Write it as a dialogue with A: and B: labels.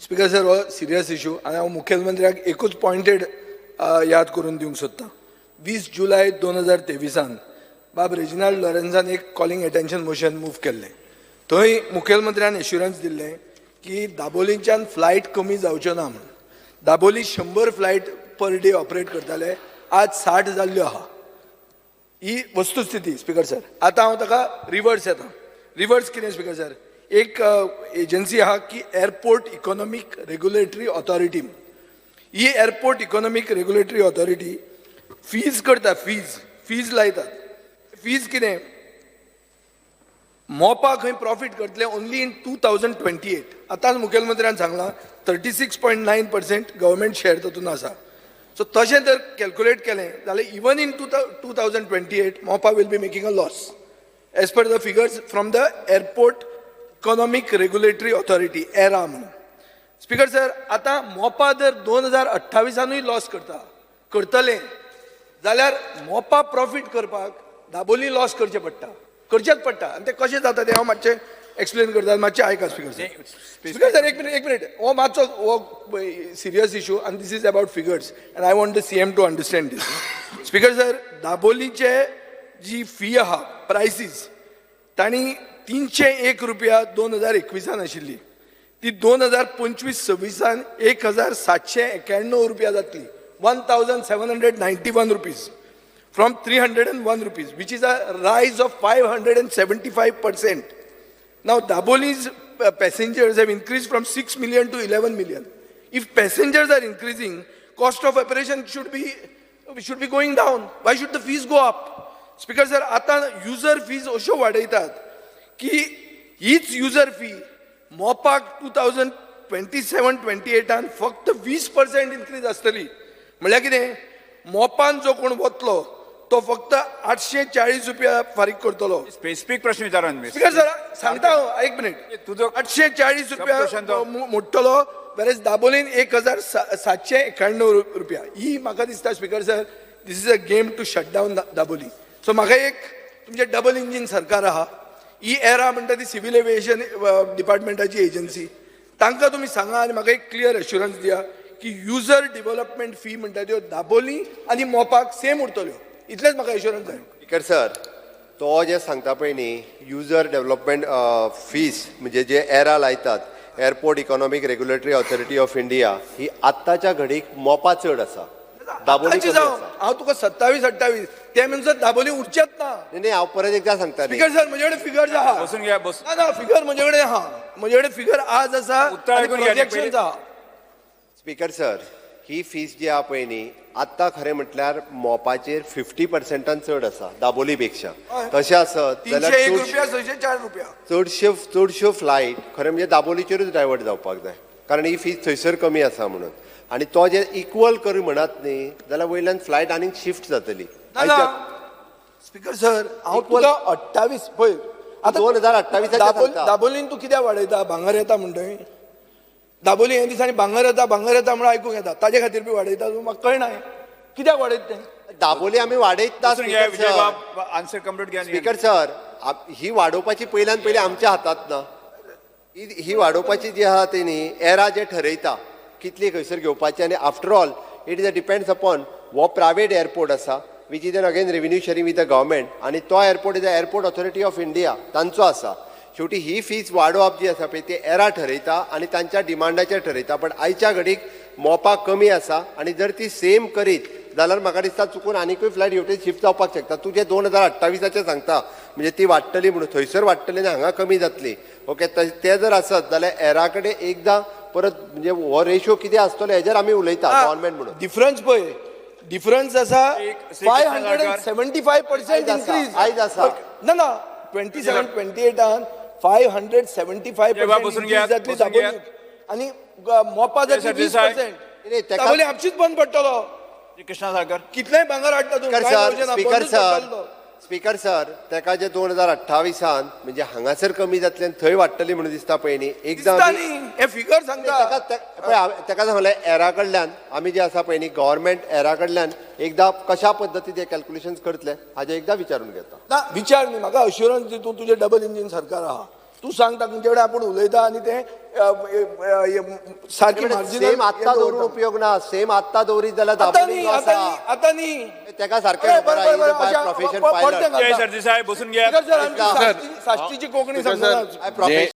A: Speaker sir, हो serious issue आनी हांव मुखेलमंत्र्याक एकूच पॉयंटेड याद करून दिवंक सोदतां. 20 जुलय 2023 बाब रेजिनाल्ड लॉरेन्सान एक कॉलिंग एटेन्शन मोशन मूव केल्लें. थंय मुखेलमंत्र्यान एश्युरन्स दिल्लें की दाबोलीच्यान फ्लायट कमी जावच्यो ना म्हणून. Dabolim 100 flight per day operate करताले, आज 60 जाल्ल्यो आहा. ही वस्तुस्थिती स्पीकर सर. आतां हांव ताका रिवर्स येता. रिवर्स कितें स्पीकर सर, एक एजन्सी आहा की एअरपोर्ट इकॉनॉमीक रेगुलेटरी ऑथॉरिटी. ही airport economic regulatory authority fees करता, फीज लायतात. फीज कितें, मोपा खंय प्रॉफीट करतले ओनली इन 2028. आतांच मुखेलमंत्र्यान सांगलां 36.9% गव्हर्मेंट शेअर तातूंत आसा. सो तशें जर कॅल्कुलेट केलें जाल्यार even in 2028 Mopa will be making a loss as per the figures from the airport economic regulatory authority ERA म्हणून. स्पीकर सर, आतां मोपा जर 2028 लॉस करतले जाल्यार मोपा प्रॉफीट करपाक दाबोली लॉस करचें पडटा, करचेंच पडटा. आनी तें कशें जाता तें हांव मातशें एक्सप्लेन करता, मातशें आयका स्पीकर सर. स्पीकर सर, एक मिनट, एक मिनट. हो मातसो हो सिरियस इशू आनी this is about figures and I want the CM to understand this. Speaker sir, दाबोलीचे ji fee आहा, प्रायसीस, तांणी 301 रुपया 2021 आशिल्ली, ती 2025-26 1791 रुपया जातली. 1791 rupees from 301 rupees, which is a rise of 575%. Now, Daboli's passengers have increased from 6 million to 11 million. If passengers are increasing, cost of operation should be going down. Why should the fees go up? Speaker sir, आता user fees अश्यो वाडयतात की हीच user fee मोपाक 2027-28 फक्त 20% increase आसतली. म्हणल्यार कितें, मोपान जो कोण वतलो तो फक्त 840 रुपया फारीक करतलो.
B: स्पेसिफीक प्रश्न विचारा न्ही.
A: स्पीकर सर, सांगता हांव, एक मिनिट.
B: तुजो
A: 840 रुपया
B: प्रश्न
A: मोडटलो, वेरेज दाबोलीन 1791 रुपया. ही म्हाका दिसता speaker sir, this is a game to shut down Dabolim. So म्हाका एक, तुमचें डबल इंजीन सरकार आहा, ही एरा म्हणटा ती सिवील एविएशन डिपार्टमेंटाची एजन्सी, तांकां तुमी सांगा आनी म्हाका एक क्लियर एश्युरन्स दिया की युजर डेव्हलपमेंट फी म्हणटा त्यो दाबोली आनी मोपाक सेम उरतल्यो. इतलेंच म्हाका एश्युरन्स जाय.
C: स्पीकर सर, तो जे सांगता पळय न्ही युजर डेव्हलपमेंट फीस, म्हणजे जे एरा लायतात, airport economic regulatory authority of India, ही आत्ताच्या घडीक मोपा चड आसा, दाबोली
A: आतांची
C: कमी
A: जावं,
C: आसा.
A: हांव तुका 27-28 ते म्हणसर दाबोली उरचेच ना.
C: न्ही न्ही, हांव परत एकदां सांगता न्ही.
A: स्पीकर सर, म्हजे कडेन फिगर्स आहा.
B: बसून घ्या, बस.
A: ना ना, फिगर म्हजे कडेन आहा. म्हजे कडेन फिगर आज आसा.
B: उत्तर आयकून घ्या न्ही
A: प्रोजेक्शन
B: पयलीं.
A: आहा.
C: स्पीकर सर, ही फीस जी आहा पळय न्ही, आत्तां खरें म्हटल्यार मोपाचेर 50%न चड आसा दाबोली पेक्षा. तशें आसत
A: 301
C: जाल्यार
A: रुपया, 604 रुपया.
C: चडश्यो चडश्यो फ्लायट खरें म्हणजे दाबोलीचेरूच डायवर्ट जावपाक जाय, कारण ही फीस थंयसर कमी आसा म्हणून. आनी तो जे इक्वल करूं म्हणत न्ही जाल्यार वयल्यान फ्लायट आनीक शिफ्ट जातली.
A: ना ना, स्पीकर सर, हांव तुका 28 पळय आतां.
C: 2028 सांगता.
A: दाबोलीन तूं कित्याक वाडयता? भांगर येता म्हणटय. दाबोली हे दिसांनी भांगर येता, भांगर येता म्हणून आयकूंक येता, ताजे खातीर बी वाडयता तूं? म्हाका कळना हें कित्याक वाडयता तें.
C: दाबोली आमी वाडयत ना.
B: बसून घ्या.
C: Speaker
B: Vijay
C: sir.
B: बाब, आन्सर कंप्लीट घ्या न्ही.
C: स्पीकर सर, ही वाडोवपाची पयल्यान पयली आमच्या हातात ना. ही ही वाडोवपाची जी आहा ती न्ही, एरा जे ठरयता कितली खंयसर घेवपाची. आनी after all it is a depends upon, हो प्रायवेट एअरपोर्ट आसा, which is an again revenue sharing with the government, आनी तो airport is a airport authority of India तांचो आसा. शेवटी ही फीज वाडोवप जी आसा पळय, ती एरा ठरयता आनी तांच्या डिमांडाचेर ठरयता. पण आयच्या घडीक मोपा कमी आसा आनी जर ती सेम करीत जाल्यार म्हाका दिसता चुकून आनिकूय फ्लायट हेवटेन शिफ्ट जावपाक शकता. तूं जे 2028चें सांगता, म्हणजे ती वाडटली म्हणून, थंयसर वाडटली आनी हांगा कमी जातली, ओके. ते जर आसत जाल्यार एरा कडेन एकदां परत, म्हणजे हो रेशो कितें आसतलो हेजेर आमी उलयता गव्हर्मेंट म्हणून.
A: डिफरन्स पळय, डिफरन्स आसा
B: एक श्री
A: 575%
C: आयज आसा,
A: इन्क्रीज.
C: आयज आसा.
A: ना ना, 27-28 575
B: विजय बाब, बसून
A: पर्सेंट
B: घेयात,
A: जातली
B: बसून घेयात.
A: दाबोली आनी मोपा जातली 20
B: सरदेसाय.
A: पर्सेंट.
C: नाही,
A: दाबोली आपशीच बंद पडटलो.
B: श्री कृष्णा साळकर.
A: कितलेय भांगर हाडटा तूं,
C: स्पीकर
A: कांय
C: सर,
A: जावचें ना,
C: स्पीकर
A: बंदूच
C: सर,
A: पडटलो तो.
C: स्पीकर सर, तेका जे 2028न म्हणजे हांगासर कमी जातले आनी थंय वाडटली म्हणून दिसता पळय न्ही, एकदां
A: दिसता
C: आमी
A: न्ही, हे फिगर सांगता.
C: तेका पळय, तेका सांगलें, एरा कडल्यान आमी जे आसा पळय न्ही, गव्हर्मेंट एरा कडल्यान एकदां कशा पद्दतीन ते कॅल्कुलेशन्स करतले हाजें एकदां विचारून घेता.
A: ना, विचार न्ही, म्हाका अश्युरन्स दी तूं. तुजें डबल इंजीन सरकार आहा. तूं सांग तांचे कडेन आपूण उलयता आनी ते सारकी
C: सेम आत्ता दवरून उपयोग ना. सेम आत्ता दवरीत जाल्यार
A: आतां
C: दाबोळी
A: न्ही,
C: जो
A: आतां
C: आसा
A: न्ही, आतां न्ही.
C: तेका सारकें
A: अरे,
C: खबर
A: बरं,
C: आहा,
A: बरं,
C: बाय
A: अशें
C: प्रोफेशन
A: पडतें
C: पायलट.
A: घालता.
B: जय सरदेसाय, बसून घेयात.
A: सर, आमची साश्टीची कोंकणी
D: स्पीकर
A: सांगना.
D: Sir,
C: by profession.